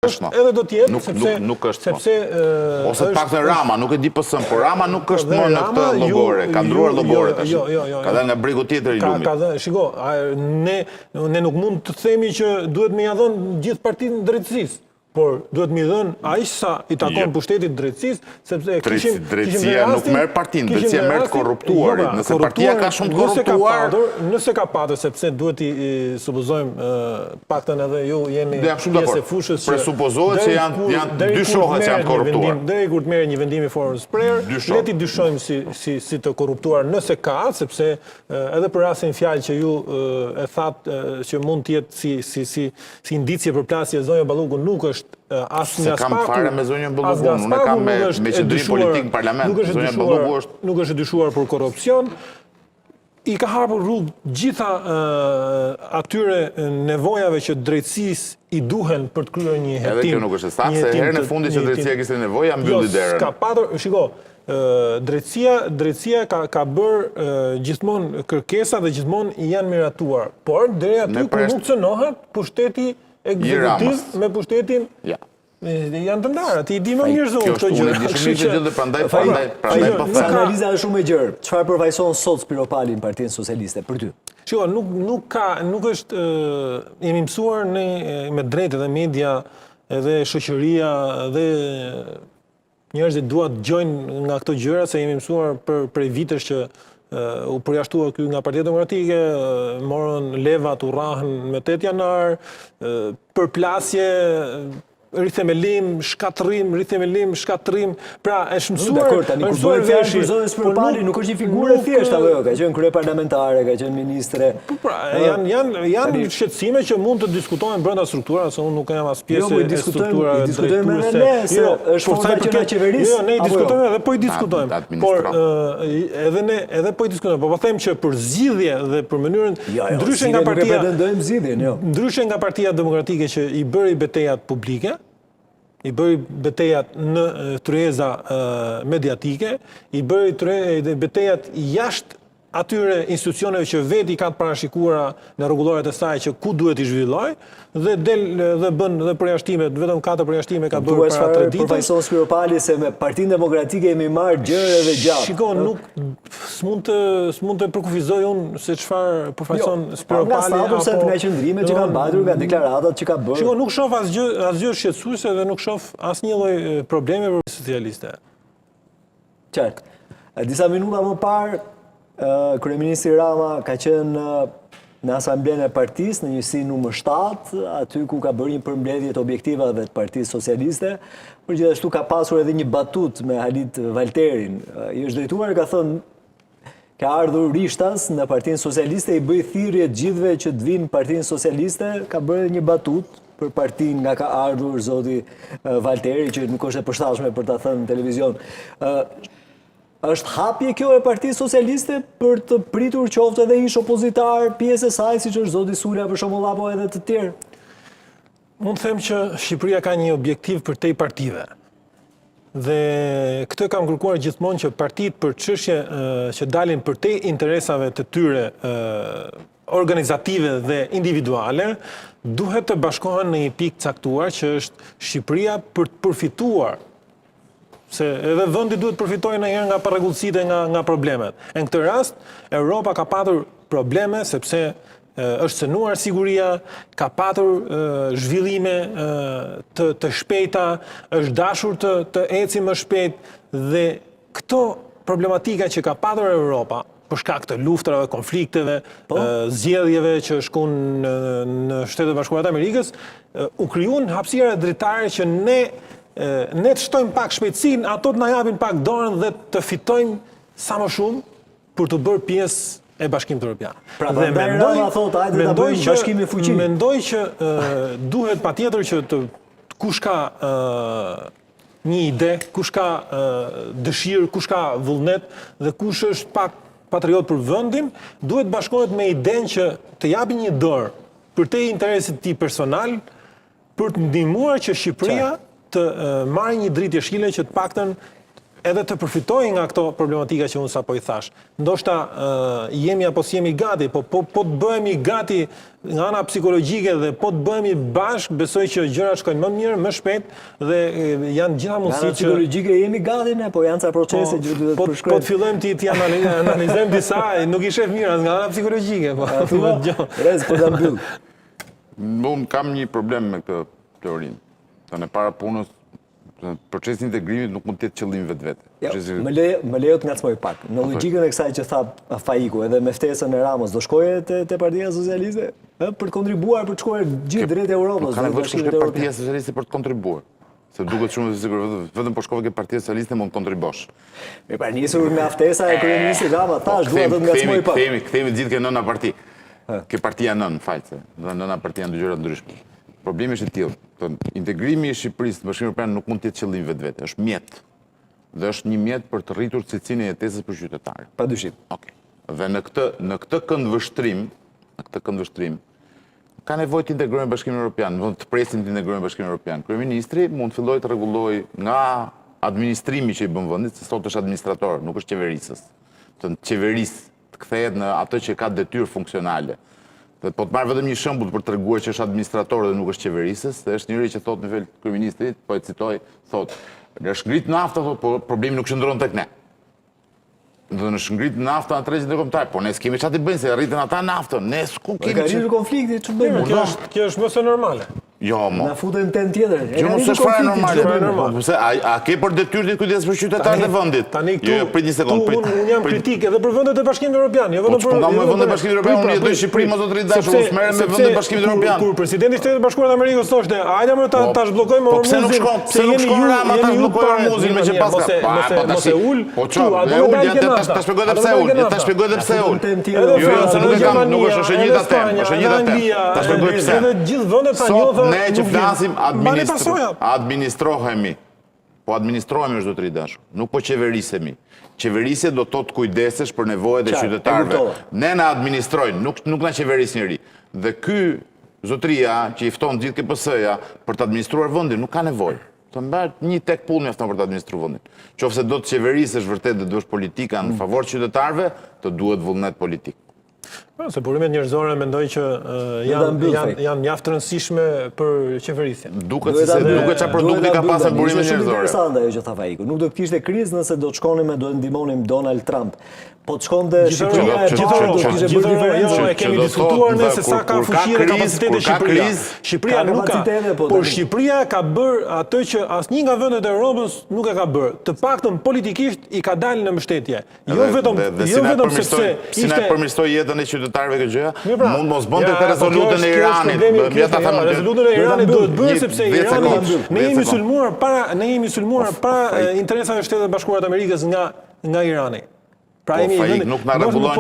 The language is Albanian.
Është edhe do të jetë nuk, sepse nuk, nuk është sepse ose të paktën Rama, nuk e di PS-në, por Rama nuk është më në këtë llogore, ka ndruar llogore tash. Jo, jo, jo, ka dalë nga bregu tjetër i lumit. Ka dhënë, shiko, ne ne nuk mund të themi që duhet me ia dhënë gjithë partinë drejtësisë. Por duhet me i dhënë aq sa i takon pushtetit drejtësisë, sepse e kishim drejtësia nuk merr partinë, drejtësia merr të korruptuarit. Jo, pra, nëse partia ka shumë të korruptuar, nëse ka patur, sepse duhet t'i supozojmë paktën edhe ju jeni pjesë e fushës që presupozohet se janë janë dyshohet se janë korruptuar. Deri kur të merret një vendim i formës së prerë, le t'i dyshojmë si si si të korruptuar nëse ka, sepse edhe për rastin fjalë që ju e thatë që mund të jetë si si si si indicie përplasje zonja Balluku nuk është as nga SPAK-u. S'e kam fare me zonjën Balluku, unë e kam me me qëndrim politik në parlament. Nuk është zonja Balluku është nuk është e dyshuar për korrupsion. I ka hapur rrugë gjitha atyre nevojave që drejtësisë i duhen për të kryer një hetim. Edhe kjo nuk është e saktë, se herën e fundit që drejtësia kishte nevojë, ia mbylli jo, derën. Ka patur, shiko, drejtësia, drejtësia ka ka bërë gjithmonë kërkesa dhe gjithmonë i janë miratuar. Por deri aty ku nuk cënohet pushteti ekzekutiv me pushtetin ja. Janë të ndara, ti i di më mirë se unë këto gjëra. Kjo është unë e di shumë mirë këtë gjë dhe prandaj prandaj prandaj po them. Analiza është shumë e gjerë. Çfarë përfaqëson sot Spiropali në Partinë Socialiste për ty? Shiko, nuk nuk ka, nuk është jemi mësuar ne me drejtë edhe media, edhe shoqëria dhe njerëzit duan të dëgjojnë nga këto gjëra se jemi mësuar për prej vitesh që u përjashtua ky nga Partia Demokratike, morën levat, u rrahën me 8 janar, përplasje, rithemelim, shkatërrim, rithemelim, shkatërrim. Pra, është mësuar, Dakor, tani kur bëhet fjalë për zonjën Spiropali, nuk është një figurë e thjeshtë apo jo, ka qenë kryeparlamentare, ka qenë ministre. Po pra, janë janë janë shqetësime që mund të diskutohen brenda strukturave, se unë nuk jam as pjesë jo, e strukturave i diskutojmë edhe ne, se jo, është forca që na qeveris. Jo, ne i jo? diskutojmë edhe po i diskutojmë. Por edhe ne edhe po i diskutojmë, po po them që për zgjidhje dhe për mënyrën jo, jo, ndryshe nga partia nuk e pretendojmë zgjidhjen, jo. Ndryshe nga Partia Demokratike që i bëri betejat publike, i bëri betejat në tryeza mediatike, i bëri betejat jashtë atyre institucioneve që vetë i ka të parashikuara në rregulloret e saj që ku duhet t'i zhvillojë dhe del dhe bën dhe përjashtimet, vetëm katër përjashtime ka bërë para tre ditësh. Përfaqëson Spiropali se me Partinë Demokratike jemi marrë gjerë edhe gjatë. Shiko, nuk s'mund të s'mund të përkufizoj unë se çfarë përfaqëson jo, Spiropali nga statuset, apo nga qëndrimet që ka mbajtur, nga deklaratat që ka bërë. Shiko, nuk shoh asgjë asgjë shqetësuese dhe nuk shoh asnjë lloj problemi për socialiste. Qartë. Disa minuta më parë, kryeministri Rama ka qenë në asamblenë e partisë, në njësinë numër 7, aty ku ka bërë një përmbledhje të objektivave të Partisë Socialiste, por gjithashtu ka pasur edhe një batutë me Halit Valterin. I është drejtuar e ka thënë ka ardhur rishtas në Partinë Socialiste, i bëj thirrje të gjithëve që të vijnë në Partinë Socialiste, ka bërë edhe një batutë për partinë nga ka ardhur zoti Valteri, që nuk është e përshtatshme për ta thënë në televizion. Është hapje kjo e Partisë Socialiste për të pritur qoftë edhe ish opozitar pjesë e saj, siç është zoti Sula për shembull apo edhe të tjerë? Mund të them që Shqipëria ka një objektiv përtej partive. Dhe këtë kam kërkuar gjithmonë që partitë për çështje që dalin përtej interesave të tyre organizative dhe individuale, duhet të bashkohen në një pikë caktuar që është Shqipëria për të përfituar se edhe vendi duhet të përfitojë ndonjëherë nga parregullsitë nga nga problemet. E në këtë rast Europa ka patur probleme sepse është cënuar siguria, ka patur zhvillime të të shpejta, është dashur të të eci më shpejt dhe këto problematika që ka patur Europa për shkak të luftërave, konflikteve, po? zgjedhjeve që shkun në, në Shtetet e Bashkuara të Amerikës, u krijuan hapësira dritare që ne ne të shtojmë pak shpejtësinë, ato të na japin pak dorën dhe të fitojmë sa më shumë për t'u bërë pjesë e Bashkimit Evropian. Pra, dhe mendoj, Rama thotë, hajde ta bëjmë bashkimin fuqi. Mendoj që duhet patjetër që të kush ka një ide, kush ka dëshirë, kush ka vullnet dhe kush është pak patriot për vendin, duhet bashkohet me idenë që të japi një dorë përtej interesit të tij personal për të ndihmuar që Shqipëria të marrë një dritë jeshile që të paktën. edhe të përfitojë nga këto problematika që unë sapo i thashë. Ndoshta jemi apo s'jemi gati, po po po të bëhemi gati nga ana psikologjike dhe po të bëhemi bashkë, besoj që gjërat shkojnë më mirë, më shpejt dhe janë gjitha mundësitë që Nga ana psikologjike jemi gati ne, po janë ca procese po, që duhet të po, përshkojmë. Po të fillojmë t'i t'i analizojmë disa, nuk i shef mirë as nga ana psikologjike, po. Thua, Rez, po ta mbyll. Unë kam një problem me këtë teorinë. Të në para punës Procesi i integrimit nuk mund të jetë qëllim vetvete. Jo, më lejo, më lejo të ngacmoj pak. Në logjikën e kësaj që tha Faiku, edhe me ftesën e Ramës, do shkoje te, te Partia Socialiste, ë, për të kontribuar për të shkuar gjithë drejt Europës, Nuk ka nevojë të shkosh te Partia Socialiste për të kontribuar. Se duket shumë sikur vetëm vetëm po shkove ke Partia Socialiste mund të kontribuosh. E pra nisur nga ftesa e kryeministrit Rama, po, thash dua të ngacmoj pak. Kthehemi, kthehemi gjithë ke nëna parti. Ke partia nënë, fal se. Dhe nëna partia janë dy gjëra të ndryshme. Problemi është i tillë. Thënë, integrimi i Shqipërisë në Bashkimin Evropian nuk mund të jetë qëllim vetvete, është mjet. Dhe është një mjet për të rritur cilësinë e jetesës për qytetarët. Pa dyshim. Okej. Dhe në këtë në këtë këndvështrim, në këtë këndvështrim, ka nevojë të integrohemi në Bashkimin Evropian, në vend të presim të integrohemi në Bashkimin Evropian. Kryeministri mund të fillojë të rregullojë nga administrimi që i bën vendit, se sot është administrator, nuk është qeverisës. Të qeverisë të kthehet në atë që ka detyrë funksionale. Dhe po të marr vetëm një shembull për të treguar që është administrator dhe nuk është qeverisës, dhe është njëri që thotë në fjalë kryeministrit, po e citoj, thotë, është ngrit nafta, thotë, po problemi nuk qëndron tek ne. Do të është ngrit nafta në tregjet ndërkombëtare, po ne s'kemi çfarë të bëjmë se rritën ata naftën. Ne s'ku kemi. Ka rritur konflikti, ç'të bëjmë? Kjo është kjo është më se normale. Jo, mo. Na futen temë tjetër. Jo, mos është fare normale. Po, pse a a ke për detyrë të kujdesesh për qytetarët e vendit? Tani këtu, jo, jo, prit një sekondë, prit. Unë jam kritik edhe për vendet e Bashkimit Evropian, jo vetëm po, për. Po, me vendet e Bashkimit Evropian, unë jetoj në Shqipëri, mo zotëri i dashur, unë s'merrem me vendet e Bashkimit Evropian. Kur presidenti i Shteteve të Bashkuara të Amerikës thoshte, hajde më ta po, ta zhbllokojmë po, pse nuk shkon, pse nuk shkon Rama ta zhbllokojë Hormuzin me që paska. Po, mos e ul. Po çfarë? E ul, ja ta shpjegoj edhe pse ul, ta shpjegoj edhe pse ul. Jo, jo, se nuk e kam, nuk është është e njëjta temë, është e njëjta temë. Ta shpjegoj pse. Edhe gjithë vendet thanë jo, Sot ne që flasim administro, administrohemi. Po administrohemi është zotëri i dashur. Nuk po qeverisemi. Qeverisje do të thotë kujdesesh për nevojat e qytetarëve. Ne na administrojnë, nuk nuk na qeveris njeri. Dhe ky zotëria që i fton gjithë ke PS-ja për të administruar vendin nuk ka nevojë. Të mbahet një tek pullë mjafton për të administruar vendin. Qoftë se do të qeverisësh vërtet dhe të bësh politika në favor të qytetarëve, të duhet vullnet politik. Po, se burimet njerëzore mendoj që janë janë janë mjaft të rëndësishme për qeverisjen. Duket se duket çfarë produkti ka pasur burimet njerëzore. Shumë interesante ajo që tha Faiku. Nuk do të kishte krizë nëse do të shkonim e do të ndihmonim Donald Trump. Po të shkonte Shqipëria e parë do të kishte bërë diferencë. Jo, e kemi diskutuar ne se sa ka fuqi dhe kapacitete Shqipëria. Shqipëria nuk ka, po, por Shqipëria ka bërë atë që asnjë nga vendet e Europës nuk e ka bërë. Të paktën politikisht i ka dalë në mbështetje. Jo vetëm jo vetëm sepse ishte si na përmirësoi jetën e qytetarëve kjo gjë, pra, mund mos bënte këtë rezolutën e po Iranit. Ja ta them rezolutën e Iranit duhet bërë sepse Irani ne jemi sulmuar para ne jemi sulmuar para interesave të Shteteve të Bashkuara të Amerikës nga nga Irani. Pra po, jemi nuk na rregullojnë.